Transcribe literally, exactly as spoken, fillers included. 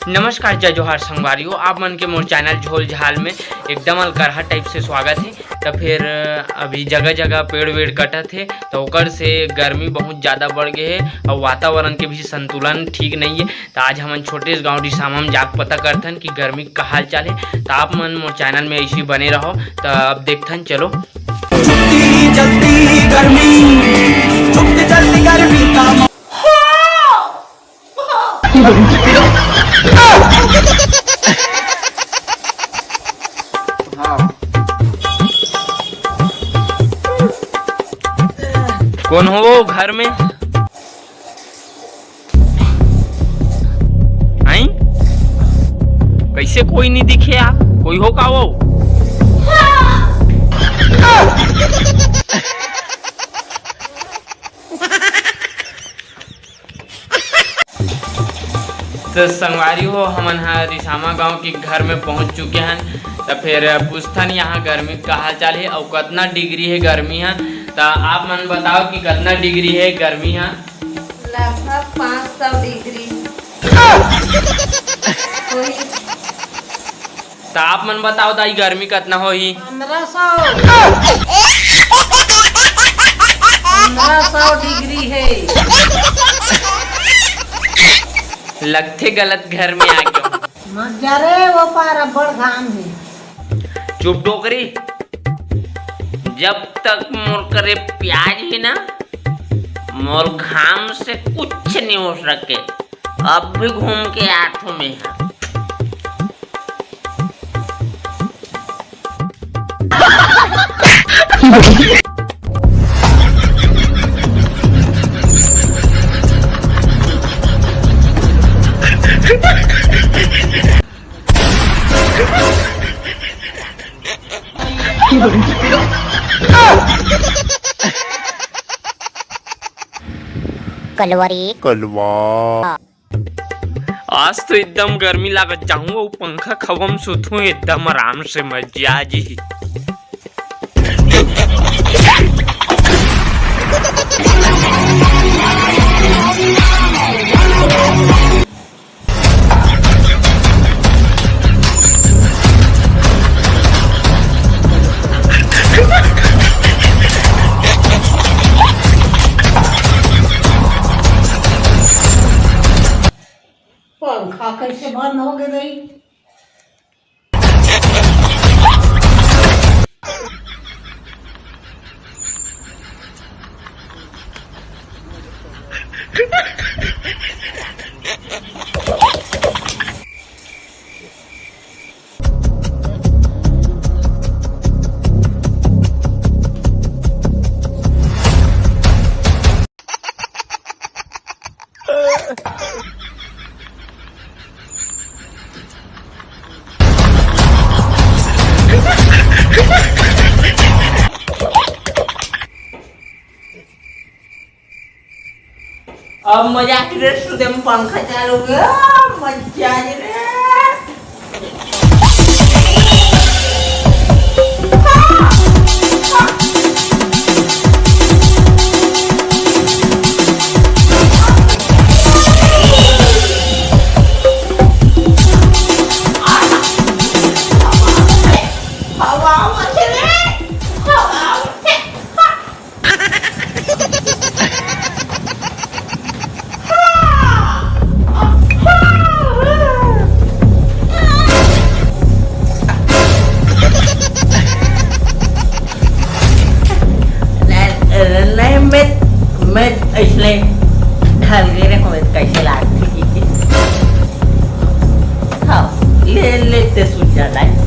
नमस्कार, जय जोहार संगवारी हो, आप मन के मोर चैनल झोल झाल में एकदम अलकरहा टाइप से स्वागत हे। त फिर अभी जगह जगह पेड़ वेड़ कटत हे, त ओकर से गर्मी बहुत ज्यादा बढ़ गे हे और वातावरण के भी संतुलन ठीक नहीं है। त आज हमन छोटे से गांव रिसामा में जाके पता करथन कि गर्मी का हाल चाल है। त आप मन मोर चैनल में ऐसे ही बने रहो, त अब देखथन, चलो। छुट्टी जल्दी गर्मी, छुट्टी जल्दी गर्मी का हाँ। कौन हो वो घर में? आई? कैसे कोई नहीं दिखे यार? कोई हो का वो? तो संगवारी हो, हमन ह रिसामा गांव के घर में पहुंच चुके हन। त फिर पूछथन यहाँ गर्मी का हाल चाल है और कितना डिग्री है गर्मी है। त आप मन बताओ कि कितना डिग्री है गर्मी है। लगभग पाँच सौ डिग्री होही। त आप मन बताओ दाई, गर्मी कतना होही? पन्द्रह सौ। पन्द्रह सौ डिग्री है। लगथे गलत घर में आ गया। मत जा रे, वो पार अब्बड़ घाम है। चुप डोकरी, जब तक मोर करे प्याज है ना, मोर घाम से कुछ नहीं हो सके। अब भी घूम के आथो में। कलवरी। कलवा। आज तो एकदम गर्मी लागत, जाहूं अउ पंखा खवम सुतहूं एकदम आराम से, मजा आ जी। पंखा कैसे बंद हो गए भाई? अब मजा आ रे, सुदे में पंखा चालू हो गया, मजा आ रे। नहीं, मैं, मैं इसलिए ढल गए रे, हमें कैसे लागती। हाँ, ले लेते सूझ जाता है।